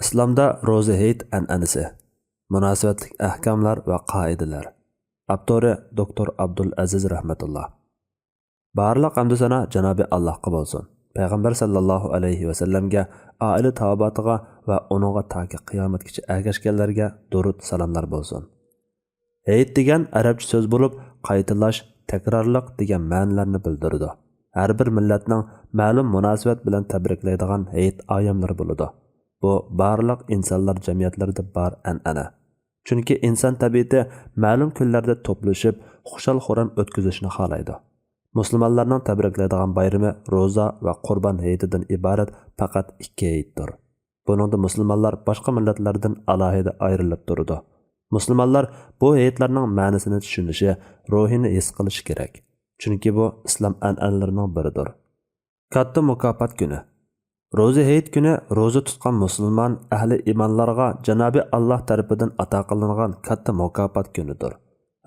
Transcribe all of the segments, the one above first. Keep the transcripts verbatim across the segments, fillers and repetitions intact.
ئىسلامدا روزا ھېيت ئەنئەنىسى، مۇناسىۋەتلىك ئەھكاملار ۋە قائىدىلەر. ئاپتورى دوكتور ئابدۇل ئەزىز رەھمەتۇللا. بارلىق ھەمدۇ سانا جانابى ئاللاھقا بولسۇن. پەيغەمبەر ساللاللاھۇ ئەلەيھى ۋەسەللەمگە، ئائىلە تاۋابىئاتىغا ۋە ئۇنىڭغا تاكى قىيامەتكىچە ئەگەشكەنلەرگە دۇرۇت سالاملار بولسۇن. ھېيت دېگەن ئەرەبچە سۆز بولۇپ، قايتىلاش، تەكرارلىق دېگەن مەنىلەرنى بىلدۈرىدۇ. ھەر بىر مىللەتنىڭ مەلۇم مۇناسىۋەت بىلەن تەبرىكلەيدىغان ھېيت ئايەملىرى بولىدۇ. بۇ بارلىق ئىنسانلار جەمئىيەتلىرىدە بار ئەنئەنە. چۈنكى ئىنسان تەبىئىتى مەلۇم كۈنلەردە توپلىشىپ، خۇشال-خۇرام ئۆتكۈزۈشنى خالايدۇ. مۇسۇلمانلارنىڭ تەبرىكلەيدىغان بايرىمى روزا ۋە قۇربان ھېيتىدىن ئىبارەت پەقەت ئىككى ھېيتتۇر. بۇنىڭدا مۇسۇلمانلار باشقا مىللەتلەردىن ئالاھىدە ئايرىلىپ تۇرىدۇ. مۇسۇلمانلار بۇ ھېيتلارنىڭ مەنىسىنى چۈشىنىشى، روھىنى ھېس قىلىشى كېرەك. چۈنكى بۇ ئىسلام ئەنئەنىلىرىنىڭ بىرىدۇر. كاتتا مۇكاپات كۈنى. روزا ھېيت كۈنى روزا تۇتقان مۇسۇلمان ئەھلى ئىمانلارغا جانابى ئاللاھ تەرىپىدىن ئاتا قىلىنغان كاتتا مۇكاپات كۈنىدۇر.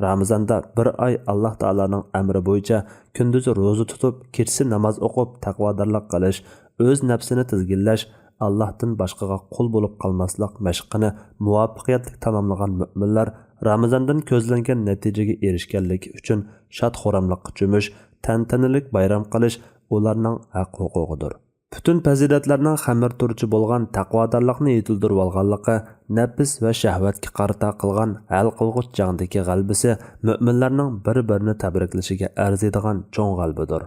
رامىزاندا بىر ئاي ئاللاھ تائالانىڭ ئەمرى بويىچە كۈندۈزى روزا تۇتۇپ، كېچىسى ناماز ئوقۇپ، تەقۋادارلىق قىلىش، ئۆز نەپسىنى تىزگىنلەش، ئاللاھتىن باشقىغا قۇل بولۇپ قالماسلىق مەشقىنى مۇۋەپپەقىيەتلىك تاماملىغان مۆمىنلەر رامىزاندىن كۆزلەنگەن نەتىجىگە ئېرىشكەنلىكى ئۈچۈن شاد-خۇراملىققا چۆمۈش، تەنتەنىلىك بايرام قىلىش ئۇلارنىڭ ھەق-ھوقۇقىدۇر. پۈتۈن پەزىلەتلەرنىڭ خەمىرتۇرۇچى بولغان تەقۋادارلىقنى يېتىلدۈرۈۋالغانلىقى، نەپس ۋە شەھۋەتكە قارىتا قىلغان ھەل قىلغۇچ جەڭدىكى غەلىبىسى مۆمىنلەرنىڭ بىر-بىرىنى تەبرىكلىشىگە ئەرزىيدىغان چوڭ غەلىبىدۇر.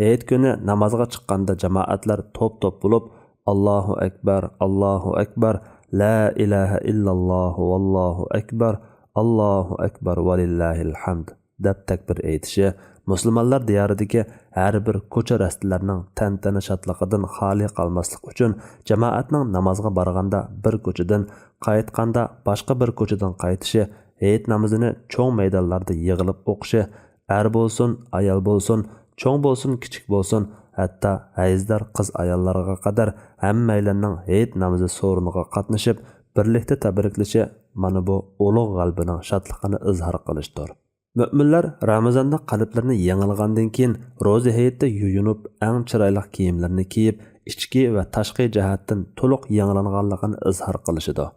ھېيت كۈنى نامازغا چىققاندا جامائەتلەر توپ-توپ بولۇپ، «ئاللاھۇ ئەكبەر، ئاللاھۇ ئەكبەر، لا ئىلاھە ئىللاللاھۇ، ۋاللاھۇ ئەكبەر، ئاللاھۇ ئەكبەر، ۋەلىللاھىل ھەمد» دەپ تەكبىر ئېيتىشى، مۇسۇلمانلار دىيارىدىكى ھەر بىر كوچا-رەستىلەرنىڭ تەنتەنە شادلىقىدىن خالىي قالماسلىق ئۈچۈن، جامائەتنىڭ نامازغا بارغاندا بىر كوچىدىن، قايتقاندا باشقا بىر كوچىدىن قايتىشى، ھېيت نامىزىنى چوڭ مەيدانلاردا يىغىلىپ ئوقۇشى، ئەر بولسۇن، ئايال بولسۇن، چوڭ بولسۇن، كىچىك بولسۇن، ھەتتا ھەيزدار قىز-ئاياللارغا قەدەر ھەممەيلەننىڭ ھېيت نامىزى سورۇنىغا قاتنىشىپ، بىرلىكتە تەبرىكلىشى، مانا بۇ ئۇلۇغ غەلىبىنىڭ شادلىقىنى ئىزھار قىلىشتۇر. مۆمىنلەر رامىزاندا قەلبلىرىنى يېڭىلىغاندىن كېيىن، روزا ھېيتتا يۇيۇنۇپ، ئەڭ چىرايلىق كىيىملىرىنى كىيىپ، ئىچكى ۋە تاشقى جەھەتتىن تولۇق يېڭىلانغانلىقىنى ئىزھار قىلىشىدۇ.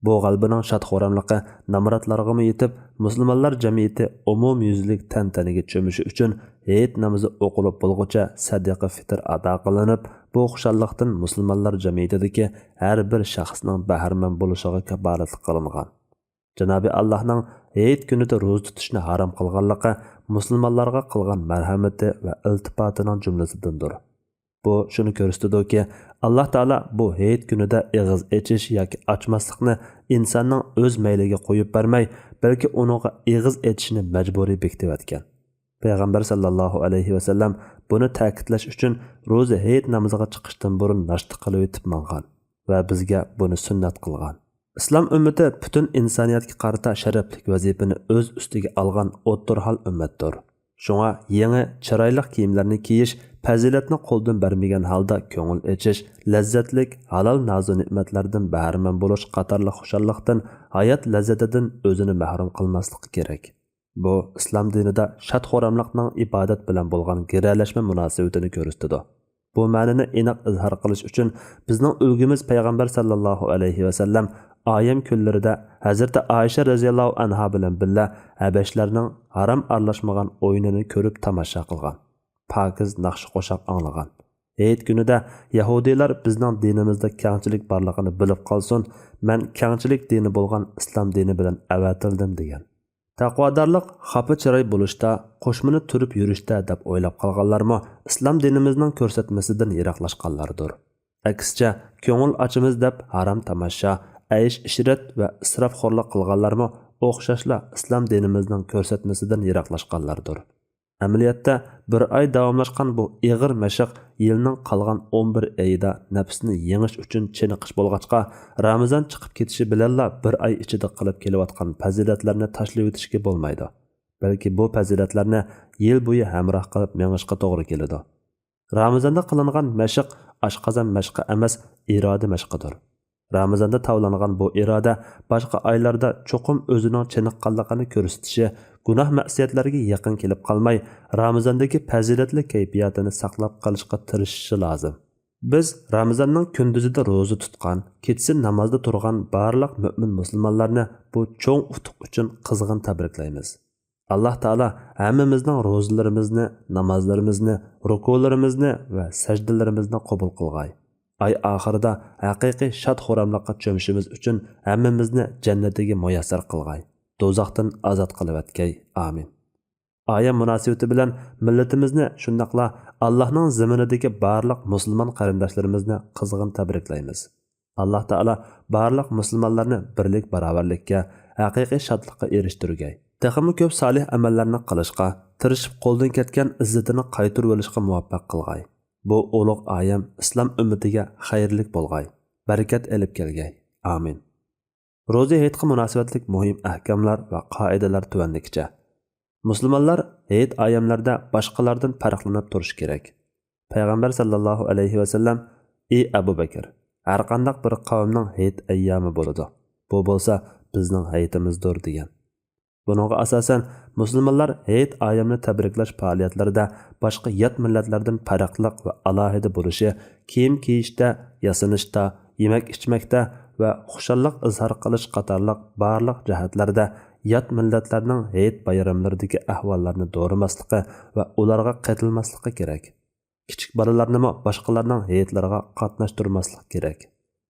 بۇ غەلىبىنىڭ شاد-خۇراملىقى نامراتلارغىمۇ يېتىپ، مۇسۇلمانلار جەمئىيىتى ئومۇميۈزلۈك تەنتەنىگە چۆمۈشى ئۈچۈن ھېيت نامىزى ئوقۇلۇپ بولغۇچە سەدىقە فىتىر ئادا قىلىنىپ، بۇ خۇشاللىقتىن مۇسۇلمانلار جەمئىيىتىدىكى ھەر بىر شەخسنىڭ بەھرىمەن بولۇشىغا كاپالەتلىك قىلىنغان. جانابى ئاللاھنىڭ ھېيت كۈنىدە روزا تۇتۇشنى ھارام قىلغانلىقى مۇسۇلمانلارغا قىلغان مەرھەمىتى ۋە ئىلتىپاتىنىڭ جۈملىسىدىندۇر. بۇ شۇنى كۆرسىتىدۇكى، ئاللاھ تائالا بۇ ھېيت كۈنىدە ئېغىز ئېچىش ياكى ئاچماسلىقنى ئىنساننىڭ ئۆز مەيلىگە قويۇپ بەرمەي، بەلكى ئۇنىڭغا ئېغىز ئېچىشنى مەجبۇرىي بېكىتىۋەتكەن. پەيغەمبەر ساللاللاھۇ ئەلەيھى ۋەسەللەم بۇنى تەكىتلەش ئۈچۈن روزا ھېيت نامىزىغا چىقىشتىن بۇرۇن ناشتا قىلىۋېتىپ ماڭغان ۋە بىزگە بۇنى سۈننەت قىلغان. ئىسلام ئۈممىتى پۈتۈن ئىنسانىيەتكە قارىتا شەرەپلىك ۋەزىپىنى ئۆز ئۈستىگە ئالغان ئوتتۇرىھال ئۈممەتتۇر. شۇڭا يېڭى، چىرايلىق كىيىملەرنى كىيىش، پەزىلەتنى قولدىن بەرمىگەن ھالدا كۆڭۈل ئېچىش، لەززەتلىك، ھالال نازۇ-نېمەتلەردىن بەھرىمەن بولۇش قاتارلىق خۇشاللىقتىن، ھايات لەززىتىدىن ئۆزىنى مەھرۇم قىلماسلىقى كېرەك. بۇ ئىسلام دىنىدا شاد-خۇراملىقنىڭ ئىبادەت بىلەن بولغان گىرەلەشمە مۇناسىۋىتىنى كۆرسىتىدۇ. بۇ مەنىنى ئېنىق ئىزھار قىلىش ئۈچۈن بىزنىڭ ئۈلگىمىز پەيغەمبەر ساللاللاھۇ ئەلەيھى ۋەسەللەم ئايەم كۈنلىرىدە ھەزرىتى ئائىشە رەزىياللاھۇ ئەنھا بىلەن بىللە ھەبەشلەرنىڭ ھارام ئارىلاشمىغان ئويۇنىنى كۆرۈپ تاماشا قىلغان، پاكىز ناخشا-قوشاق ئاڭلىغان. ھېيت كۈنىدە يەھۇدىيلار بىزنىڭ دىنىمىزدا كەڭچىلىك بارلىقىنى بىلىپ قالسۇن، مەن كەڭچىلىك دىنى بولغان ئىسلام دىنى بىلەن ئەۋەتىلدىم، دېگەن. تەقۋادارلىق خاپا چىراي بولۇشتا، قوشمىنى تۈرۈپ يۈرۈشتە دەپ ئويلاپ قالغانلارمۇ ئىسلام دىنىمىزنىڭ كۆرسەتمىسىدىن يىراقلاشقانلاردۇر. ئەكسىچە، كۆڭۈل ئاچىمىز دەپ ھارام تاماشا، ئەيش-ئىشرەت ۋە ئىسراپخورلۇق قىلغانلارمۇ ئوخشاشلا ئىسلام دىنىمىزنىڭ كۆرسەتمىسىدىن يىراقلاشقانلاردۇر. ئەمەلىيەتتە، بىر ئاي داۋاملاشقان بۇ ئېغىر مەشىق يىلنىڭ قالغان ئون بىر ئېيىدا نەپسنى يېڭىش ئۈچۈن چېنىقىش بولغاچقا، رامىزان چىقىپ كېتىشى بىلەنلا بىر ئاي ئىچىدە قىلىپ كېلىۋاتقان پەزىلەتلەرنى تاشلىۋېتىشكە بولمايدۇ. بەلكى بۇ پەزىلەتلەرنى يىل بويى ھەمراھ قىلىپ مېڭىشقا توغرا كېلىدۇ. رامىزاندا قىلىنغان مەشىق ئاشقازان مەشقى ئەمەس، ئىرادە مەشقىدۇر. رامىزاندا تاۋلانغان بۇ ئىرادە باشقا ئايلاردا چوقۇم ئۆزىنىڭ چېنىققانلىقىنى كۆرسىتىشى، گۇناھ-مەئسىيەتلەرگە يېقىن كېلىپ قالماي، رامىزاندىكى پەزىلەتلىك كەيپىياتىنى ساقلاپ قېلىشقا تىرىشىشى لازىم. بىز رامىزاننىڭ كۈندۈزىدە روزا تۇتقان، كېچىسى نامازدا تۇرغان بارلىق مۆمىن مۇسۇلمانلارنى بۇ چوڭ ئۇتۇق ئۈچۈن قىزغىن تەبرىكلەيمىز. ئاللاھ تائالا ھەممىمىزنىڭ روزىلىرىمىزنى، نامازلىرىمىزنى، رۇكۇلىرىمىزنى ۋە سەجدىلىرىمىزنى قوبۇل قىلغاي. ئاي ئاخىرىدا ھەقىقىي شاد-خۇراملىققا چۆمۈشىمىز ئۈچۈن ھەممىمىزنى جەننىتىگە مۇيەسسەر قىلغاي. دوزاختىن ئازاد قىلىۋەتكەي. ئامىن. ئايەم مۇناسىۋىتى بىلەن مىللىتىمىزنى، شۇنداقلا ئاللاھنىڭ زېمىنىدىكى بارلىق مۇسۇلمان قېرىنداشلىرىمىزنى قىزغىن تەبرىكلەيمىز. ئاللاھ تائالا بارلىق مۇسۇلمانلارنى بىرلىك، باراۋەرلىككە، ھەقىقىي شادلىققا ئېرىشتۈرگەي. تېخىمۇ كۆپ سالىھ ئەمەللەرنى قىلىشقا، تىرىشىپ قولدىن كەتكەن ئىززىتىنى قايتۇرۇۋېلىشقا مۇۋەپپەق قىلغاي. بۇ ئۇلۇغ ئايەم ئىسلام ئۈممىتىگە خەيرلىك بولغاي، بەرىكەت ئېلىپ كەلگەي. ئامىن. روزى ھېيتقا مۇناسىۋەتلىك مۇھىم ئەھكاملار ۋە قائىدىلەر تۆۋەندىكىچە. مۇسۇلمانلار ھېيت ئايەملەردە باشقىلاردىن پەرقلىنىپ تۇرۇشى كېرەك. پەيغەمبەر ساللاللاھۇ ئەلەيھى ۋەسەللەم: «ئى ئەبۇ بەكىر، ھەرقانداق بىر قەۋمنىڭ ھېيت ئەييامى بولىدۇ. بۇ بولسا بىزنىڭ ھېيتىمىزدۇر» دېگەن. بۇنىڭغا ئاساسەن، مۇسۇلمانلار ھېيت ئايەمنى تەبرىكلەش پائالىيەتلىرىدە باشقا يات مىللەتلەردىن پەرقلىق ۋە ئالاھىدە بولۇشى، كىيىم كىيىشتە، ياسىنىشتا، يېمەك ئىچمەكتە ۋە خۇشاللىق ئىزھار قىلىش قاتارلىق بارلىق جەھەتلەردە يات مىللەتلەرنىڭ ھېيت بايراملىرىدىكى ئەھۋاللارنى دورىماسلىقى ۋە ئۇلارغا قېتىلماسلىقى كېرەك. كىچىك بالىلارنىمۇ باشقىلارنىڭ ھېيتلىرىغا قاتناشتۇرماسلىق كېرەك.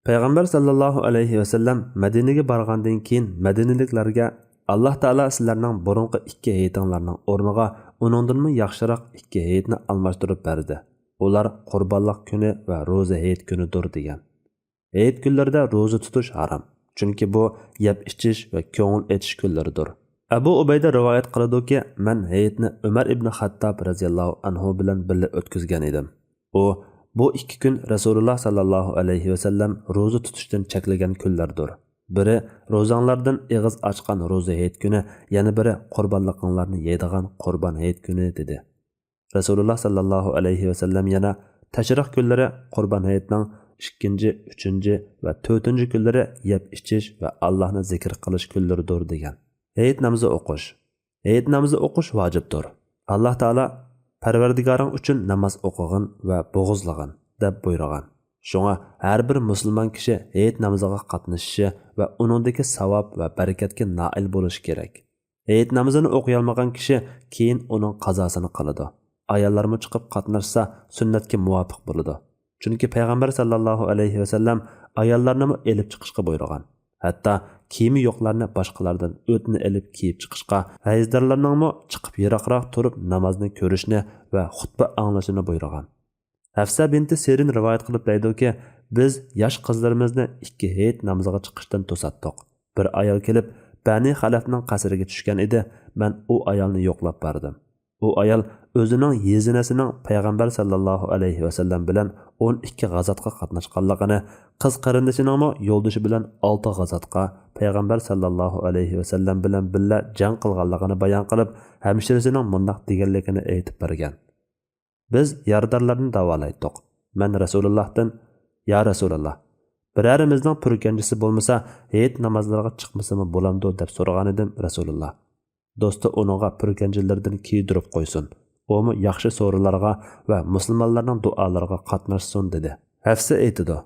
پەيغەمبەر ساللاللاھۇ ئەلەيھى ۋەسەللەم مەدىنىگە بارغاندىن كېيىن، مەدىنىلىكلەرگە: «ئاللاھ تائالا سىلەرنىڭ بۇرۇنقى ئىككى ھېيتىڭلارنىڭ ئورنىغا ئۇنىڭدىنمۇ ياخشىراق ئىككى ھېيتنى ئالماشتۇرۇپ بەردى. ئۇلار قۇربانلىق كۈنى ۋە روزا ھېيت كۈنىدۇر» دېگەن. ھېيت كۈنلىرىدە روزا تۇتۇش ھارام، چۈنكى بۇ يەپ ئىچىش ۋە كۆڭۈل ئېچىش كۈنلىرىدۇر. ئەبۇ ئۇبەيدە رىۋايەت قىلىدۇكى، مەن ھېيتنى ئۆمەر ئىبنى خەتتاب رەزىياللاھۇ ئەنھۇ بىلەن بىللە ئۆتكۈزگەن ئىدىم. ئۇ: «بۇ ئىككى كۈن رەسۇلۇللاھ ساللاللاھۇ ئەلەيھى ۋەسەللەم روزا تۇتۇشتىن چەكلىگەن كۈنلەردۇر. بىرى روزاڭلاردىن ئېغىز ئاچقان روزا ھېيت كۈنى، يەنە بىرى قۇربانلىقىڭلارنى يەيدىغان قۇربان ھېيت كۈنى» دېدى. رەسۇلۇللاھ ساللاللاھۇ ئەلەيھى ۋەسەللەم يەنە تەشرىق كۈنلىرى قۇربان ھېيتنىڭ ئىككىنچى، ئۈچىنچى ۋە تۆتىنچى كۈنلىرى يەپ ئىچىش ۋە ئاللاھنى زىكىر قىلىش كۈنلىرىدۇر دېگەن. ھېيت نامىزى ئوقۇش. ھېيت نامىزى ئوقۇش ۋاجىپتۇر. ئاللاھ تائالا: «پەرۋەردىگارىڭ ئۈچۈن ناماز ئوقۇغىن ۋە بوغۇزلىغىن» دەپ بۇيرۇغان. شۇڭا ھەر بىر مۇسۇلمان كىشى ھېيت نامىزىغا قاتنىشىشى ۋە ئۇنىڭدىكى ساۋاب ۋە بەرىكەتكە نائىل بولۇشى كېرەك. ھېيت نامىزىنى ئوقۇيالمىغان كىشى كېيىن ئۇنىڭ قازاسىنى قىلىدۇ. ئاياللارمۇ چىقىپ قاتناشسا سۈننەتكە مۇۋاپىق بولىدۇ. چۈنكى پەيغەمبەر ساللاللاھۇ ئەلەيھى ۋەسەللەم ئاياللارنىمۇ ئېلىپ چىقىشقا بۇيرۇغان. ھەتتا كىيىمى يوقلارنى باشقىلاردىن ئۆتنە ئېلىپ كىيىپ چىقىشقا، ھەيزدارلارنىڭمۇ چىقىپ يىراقراق تۇرۇپ نامازنى كۆرۈشنى ۋە خۇتبە ئاڭلىشىنى بۇيرۇغان. ھەفسە بىنتى سىرىن رىۋايەت قىلىپ دەيدۇكى، بىز ياش قىزلىرىمىزنى ئىككى ھېيت نامىزىغا چىقىشتىن توساتتۇق. بىر ئايال كېلىپ، بەنى خەلەفنىڭ قەسرىگە چۈشكەن ئىدى، مەن ئۇ ئايالنى يوقلاپ باردىم. ئۇ ئايال ئۆزىنىڭ يېزىنەسىنىڭ پەيغەمبەر ساللاللاھۇ ئەلەيھى ۋەسەللەم بىلەن ئون ئىككى غازاتقا قاتناشقانلىقىنى، قىز قېرىندىشىنىڭمۇ يولدىشى بىلەن ئالتە غازاتقا، پەيغەمبەر ساللاللاھۇ ئەلەيھى ۋەسەللەم بىلەن بىللە جەڭ قىلغانلىقىنى بايان قىلىپ، ھەمشىرىسىنىڭ مۇنداق دېگەنلىكىنى ئېيتىپ بەرگەن. بىز يارىدارلارنى داۋالايتتۇق. مەن رەسۇلۇللاھتىن: «يا رەسۇلاللا، بىرەرىمىزنىڭ پۈركەنجىسى بولمىسا، ھېيت نامازلىرىغا چىقمىسىمۇ بولامدۇ؟» دەپ سورىغانىدىم. رەسۇلۇللا: «دوستى ئۇنىڭغا پۈركەنجىلىرىدىن كىيدۈرۈپ قويسۇن، ئۇمۇ ياخشى سورۇنلارغا ۋە مۇسۇلمانلارنىڭ دۇئالىرىغا قاتناشسۇن» دېدى. ھەفسە ئېيتىدۇ: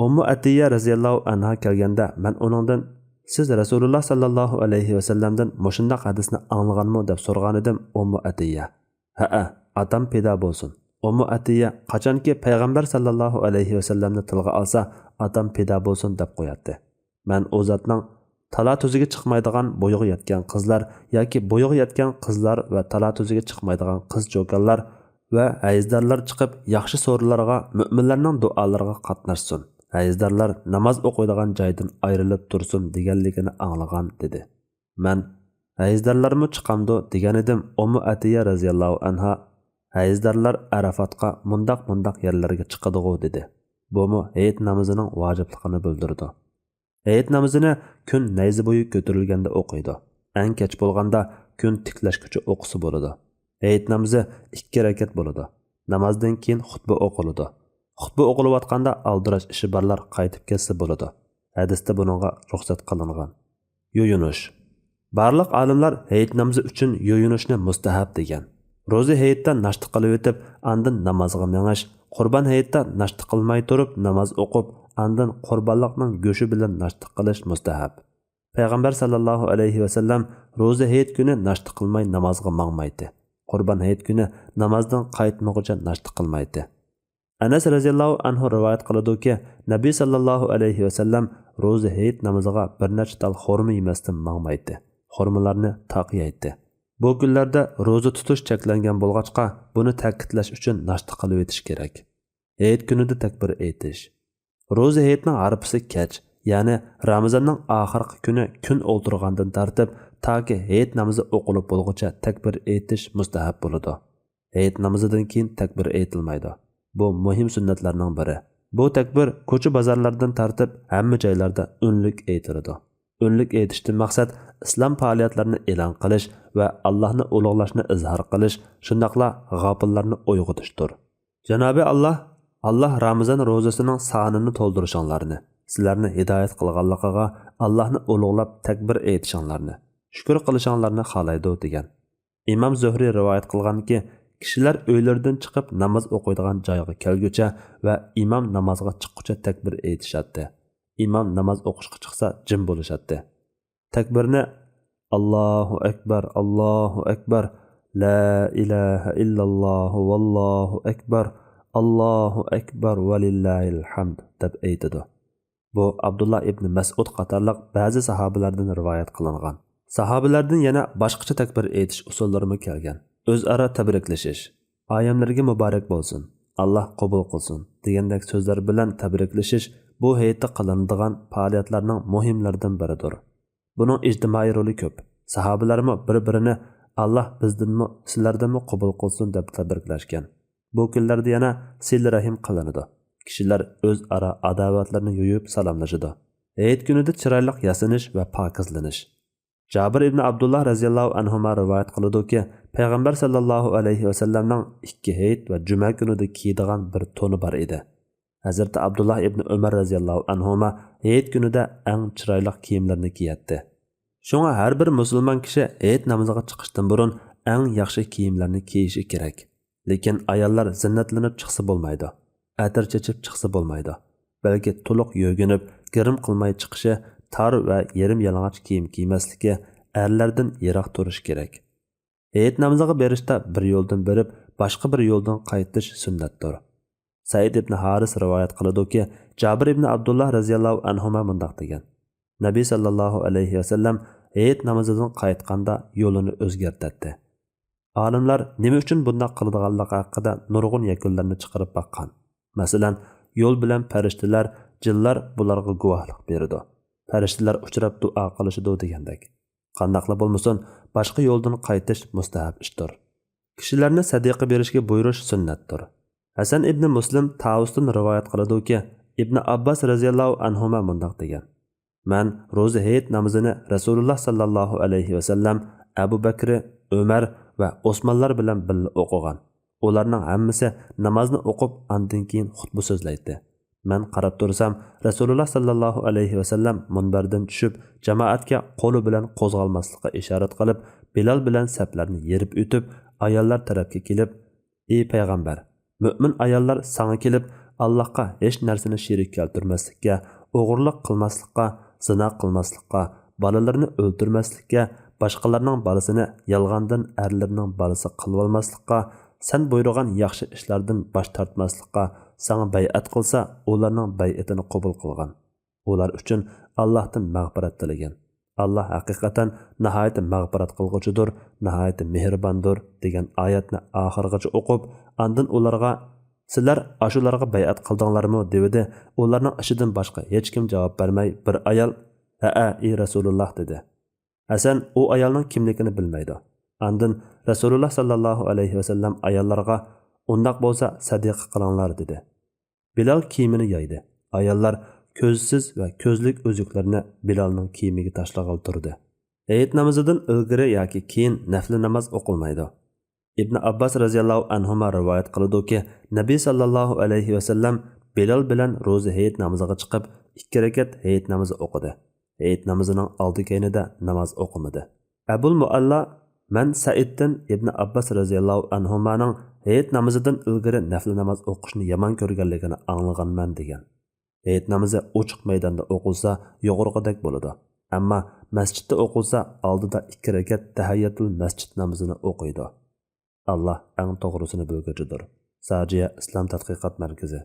ئۇممۇ ئەتىيە رەزىياللاھۇ ئەنھا كەلگەندە، مەن ئۇنىڭدىن: «سىز رەسۇلۇللا ساللاللاھۇ ئەلەيھى ۋەسەللەمدىن مۇشۇنداق ھەدىسنى ئاڭلىغانمۇ؟» دەپ سورىغانىدىم. ئۇممۇ ئەتىيە: «ھەئە، ئاتام پىدا بولسۇن.» ئۇممۇ ئەتىيە قاچانكى پەيغەمبەر ساللاللاھۇ ئەلەيھى ۋەسەللەمنى تىلغا ئالسا، «ئاتام پىدا بولسۇن» دەپ قوياتتى. مەن ئۇ زاتنىڭ تالا تۈزىگە چىقمايدىغان بويىغا يەتكەن قىزلار ياكى بويىغا يەتكەن قىزلار ۋە تالا تۈزىگە چىقمايدىغان قىز چوكانلار ۋە ھەيزدارلار چىقىپ ياخشى سورۇنلارغا، مۆمىنلەرنىڭ دۇئالىرىغا قاتناشسۇن، ھەيزدارلار ناماز ئوقۇيدىغان جايدىن ئايرىلىپ تۇرسۇن دېگەنلىكىنى ئاڭلىغان، دېدى. مەن: «ھەيزدارلارمۇ چىقامدۇ؟» دېگەنىدىم، ئۇممۇ ئەتىيە رەزىياللاھۇ ئەنھا: «ھەيزدارلار ئەرەفاتقا مۇنداق مۇنداق يەرلەرگە چىقىدىغۇ» دېدى. بۇمۇ ھېيت نامىزىنىڭ ۋاجىپلىقىنى بىلدۈرىدۇ. ھېيت نامىزىنى كۈن نەيزە بويى كۆتۈرۈلگەندە ئوقۇيدۇ. ئەڭ كەچ بولغاندا كۈن تىكلەشكىچە ئوقۇسا بولىدۇ. ھېيت نامىزى ئىككى رەكەت بولىدۇ. نامازدىن كېيىن خۇتبە ئوقۇلىدۇ. خۇتبە ئوقۇلۇۋاتقاندا ئالدىراش ئىشى بارلار قايتىپ كەتسە بولىدۇ. ھەدىستە بۇنىڭغا رۇخسەت قىلىنغان. يۇيۇنۇش. بارلىق ئالىملار ھېيت نامىزى ئۈچۈن يۇيۇنۇشنى مۇستەھەب دېگەن. روزى ھېيتتا ناشتا قىلىۋېتىپ، ئاندىن نامازغا مېڭىش، قۇربان ھېيتتا ناشتا قىلماي تۇرۇپ ناماز ئوقۇپ، ئاندىن قۇربانلىقنىڭ گۆشى بىلەن ناشتا قىلىش مۇستەھەب. پەيغەمبەر ساللاللاھۇ ئەلەيھى ۋەسەللەم روزا ھېيت كۈنى ناشتا قىلماي نامازغا ماڭمايتتى. قۇربان ھېيت كۈنى نامازدىن قايتمىغۇچە ناشتا قىلمايتتى. ئەنەس رەزىياللاھۇ ئەنھۇ رىۋايەت قىلىدۇكى، نەبى ساللاللاھۇ ئەلەيھى ۋەسەللەم روزا ھېيت نامىزىغا بىر نەچچە تال خورما يېمەستىن ماڭمايتتى. خورمىلارنى تاقىيايتتى. بۇ كۈنلەردە روزا تۇتۇش چەكلەنگەن بولغاچقا، بۇنى تەكىتلەش ئۈچۈن ناشتا قىلىۋېتىش كېرەك. ھېيت كۈنىدە تەكبىر ئېيتىش. روزا ھېيتنىڭ ھارپىسى كەچ، يەنى رامىزاننىڭ ئاخىرقى كۈنى كۈن ئولتۇرغاندىن تارتىپ تاكى ھېيت نامىزى ئوقۇلۇپ بولغۇچە تەكبىر ئېيتىش مۇستەھەب بولىدۇ. ھېيت نامىزىدىن كېيىن تەكبىر ئېيتىلمايدۇ. بۇ مۇھىم سۈننەتلەرنىڭ بىرى. بۇ تەكبىر كوچا بازارلاردىن تارتىپ ھەممە جايلاردا ئۈنلۈك ئېيتىلىدۇ. ئۈنلۈك ئېيتىشتىن مەقسەت ئىسلام پائالىيەتلىرىنى ئېلان قىلىش ۋە ئاللاھنى ئۇلۇغلاشنى ئىزھار قىلىش، شۇنداقلا غاپىللارنى ئويغىتىشتۇر. جانابى ئاللاھ، ئاللاھ رامىزان روزىسىنىڭ سانىنى تولدۇرۇشۇڭلارنى، سىلەرنى ھىدايەت قىلغانلىقىغا ئاللاھنى ئۇلۇغلاپ تەكبىر ئېيتىشىڭلارنى، شۈكۈر قىلىشىڭلارنى خالايدۇ، دېگەن. ئىمام زۆھرى رىۋايەت قىلغانكى، كىشىلەر ئۆيلىرىدىن چىقىپ ناماز ئوقۇيدىغان جايغا كەلگۈچە ۋە ئىمام نامازغا چىققۇچە تەكبىر ئېيتىشاتتى. ئىمام ناماز ئوقۇشقا چىقسا جىم بولۇشاتتى. تەكبىرنى «ئاللاھۇ ئەكبەر، ئاللاھۇ ئەكبەر، لا ئىلاھە ئىللاللاھۇ، ۋاللاھۇ ئەكبەر، ئاللاھۇ ئەكبەر، ۋەلىللاھىل ھەمد» دەپ ئېيتىدۇ. بۇ ئابدۇللا ئىبنى مەسئۇد قاتارلىق بەزى ساھابىلەردىن رىۋايەت قىلىنغان. ساھابىلەردىن يەنە باشقىچە تەكبىر ئېيتىش ئۇسۇللىرىمۇ كەلگەن. ئۆزئارا تەبرىكلىشىش، «ئايەملەرگە مۇبارەك بولسۇن، ئاللاھ قوبۇل قىلسۇن» دېگەندەك سۆزلەر بىلەن تەبرىكلىشىش بۇ ھېيتتا قىلىنىدىغان پائالىيەتلەرنىڭ مۇھىملىرىدىن بىرىدۇر. بۇنىڭ ئىجتىمائىي رولى كۆپ. ساھابىلەرمۇ بىر-بىرىنى «ئاللاھ بىزدىنمۇ، سىلەردىنمۇ قوبۇل قىلسۇن» دەپ تەبرىكلەشكەن. بۇ كۈنلەردە يەنە سىلە رەھىم قىلىنىدۇ. كىشىلەر ئۆزئارا ئاداۋەتلىرىنى يويۇپ سالاملىشىدۇ. ھېيت كۈنىدە چىرايلىق ياسىنىش ۋە پاكىزلىنىش. جابىر ئىبنى ئابدۇللا رەزىياللاھۇ ئەنھۇما رىۋايەت قىلىدۇكى، پەيغەمبەر ساللاللاھۇ ئەلەيھى ۋەسەللەمنىڭ ئىككى ھېيت ۋە جۈمە كۈنىدە كىيىدىغان بىر تونى بار ئىدى. ھەزرىتى ئابدۇللا ئىبنى ئۆمەر رەزىياللاھۇ ئەنھۇما ھېيت كۈنىدە ئەڭ چىرايلىق كىيىملىرىنى كىيەتتى. شۇڭا ھەر بىر مۇسۇلمان كىشى ھېيت نامىزىغا چىقىشتىن بۇرۇن ئەڭ ياخشى كىيىملەرنى كىيىشى كېرەك. لېكىن ئاياللار زىننەتلىنىپ چىقسا بولمايدۇ. ئەتىر چېچىپ چىقسا بولمايدۇ. بەلكى تولۇق يۆگىنىپ، گىرىم قىلماي چىقىشى، تار ۋە يېرىم يالىڭاچ كىيىم كىيمەسلىكى، ئەرلەردىن يىراق تۇرۇشى كېرەك. ھېيت نامىزىغا بېرىشتا بىر يولدىن بېرىپ، باشقا بىر يولدىن قايتىش سۈننەتتۇر. سەئىد ئىبنى ھارىس رىۋايەت قىلىدۇكى، جابىر ئىبنى ئابدۇللا رەزىياللاھۇ ئەنھۇما مۇنداق دېگەن: نەبى ساللاللاھۇ ئەلەيھى ۋەسەللەم ھېيت نامىزىدىن قايتقاندا يولىنى ئۆزگەرتەتتى. ئالىملار نېمە ئۈچۈن بۇنداق قىلىدىغانلىقى ھەققىدە نۇرغۇن يەكۈنلەرنى چىقىرىپ باققان. مەسىلەن، يول بىلەن پەرىشتىلەر، جىنلار بۇلارغا گۇۋاھلىق بېرىدۇ. پەرىشتىلەر ئۇچراپ دۇئا قىلىشىدۇ دېگەندەك. قانداقلا بولمىسۇن، باشقا يولدىن قايتىش مۇستەھەپ ئىشتۇر. كىشىلەرنى سەدىقە بېرىشكە بۇيرۇش سۈننەتتۇر. ھەسەن ئىبنى مۇسلىم تاۋۇستىن رىۋايەت قىلىدۇكى، ئىبنى ئابباس رەزىياللاھۇ ئەنھۇما مۇنداق دېگەن: مەن روزا ھېيت نامىزىنى رەسۇلۇللا ساللاللاھۇ ئەلەيھى ۋەسەللەم، ئەبۇ بەكرى، ئۆمەر ۋە ئوسمانلار بىلەن بىللە ئوقۇغان. ئۇلارنىڭ ھەممىسى نامازنى ئوقۇپ، ئاندىن كېيىن خۇتبە سۆزلەيتتى. مەن قاراپ تۇرسام، رەسۇلۇللا ساللاللاھۇ ئەلەيھى ۋەسەللەم مۇنبەردىن چۈشۈپ، جامائەتكە قولى بىلەن قوزغالماسلىققا ئىشارەت قىلىپ، بىلال بىلەن سەپلەرنى يېرىپ ئۆتۈپ، ئاياللار تەرەپكە كېلىپ، ئى پەيغەمبەر، مۆمىن ئاياللار ساڭا كېلىپ، ئاللاھقا ھېچ نەرسىنى شېرىك كەلتۈرمەسلىككە، ئوغرىلىق قىلماسلىققا، زىنا قىلماسلىققا، بالىلىرىنى ئۆلتۈرمەسلىككە، باشقىلارنىڭ بالىسىنى يالغاندىن ئەرلىرىنىڭ بالىسى قىلىۋالماسلىققا، سەن بۇيرۇغان ياخشى ئىشلاردىن باش تارتماسلىققا ساڭا بەيئەت قىلسا، ئۇلارنىڭ بەيئىتىنى قوبۇل قىلغىن. ئۇلار ئۈچۈن ئاللاھتىن مەغپىرەت تىلىگىن. ئاللاھ ھەقىقەتەن ناھايىتى مەغپىرەت قىلغۇچىدۇر، ناھايىتى مېھرىباندۇر، دېگەن ئايەتنى ئاخىرغىچە ئوقۇپ، ئاندىن ئۇلارغا، سىلەر ئاشۇلارغا بەيئەت قىلدىڭلارمۇ؟ دېۋىدى. ئۇلارنىڭ ئىچىدىن باشقا ھېچكىم جاۋاب بەرمەي، بىر ئايال، ھەئە، ئى رەسۇلۇللاھ، دېدى. ھەسەن ئۇ ئايالنىڭ كىملىكىنى بىلمەيدۇ. ئاندىن رەسۇلۇللاھ ساللاللاھۇ ئەلەيھى ۋەسەللەم ئاياللارغا، ئۇنداق بولسا سەدىقە قىلىڭلار، دېدى. بىلال كىيىمىنى يايدى. ئاياللار كۆزسىز ۋە كۆزلۈك ئۈزۈكلىرىنى بىلالنىڭ كىيىمىگە تاشلىغىلى تۇردى. ھېيت نامىزىدىن ئىلگىرى ياكى كېيىن نەپلى ناماز ئوقۇلمايدۇ. ئىبنى ئابباس رەزىياللاھۇ ئەنھۇما رىۋايەت قىلىدۇكى، نەبى ساللاللاھۇ ئەلەيھى ۋەسەللەم بىلال بىلەن روزى ھېيت نامىزىغا چىقىپ، ئىككى رەكەت ھېيت نامىزى ئوقۇدى. ھېيت نامىزىنىڭ ئالدى-كەينىدە ناماز ئوقۇمىدى. ئەبۇل مۇئەللا مەن سەئىدتىن ئىبن ئابباس رەزىياللاھۇ ئەنھۇمانىڭ ھېيت نامىزىدىن ئىلگىرى نەپلە ناماز ئوقۇشنى يامان كۆرگەنلىكىنى ئاڭلىغانمەن دېگەن. ھېيت نامىزى ئوچۇق مەيداندا ئوقۇلسا يۇغۇرغۇدەك بولىدۇ. ئەمما مەسچىتتە ئوقۇلسا ئالدىدا ئىككى رەكەت تەھەييەتۇل مەسچىت نامىزىنى ئوقۇيدۇ. ئاللا ئەڭ توغرىسىنى بىلگۈچىدۇر. ساجىيە ئىسلام تەتقىقات مەركىزى.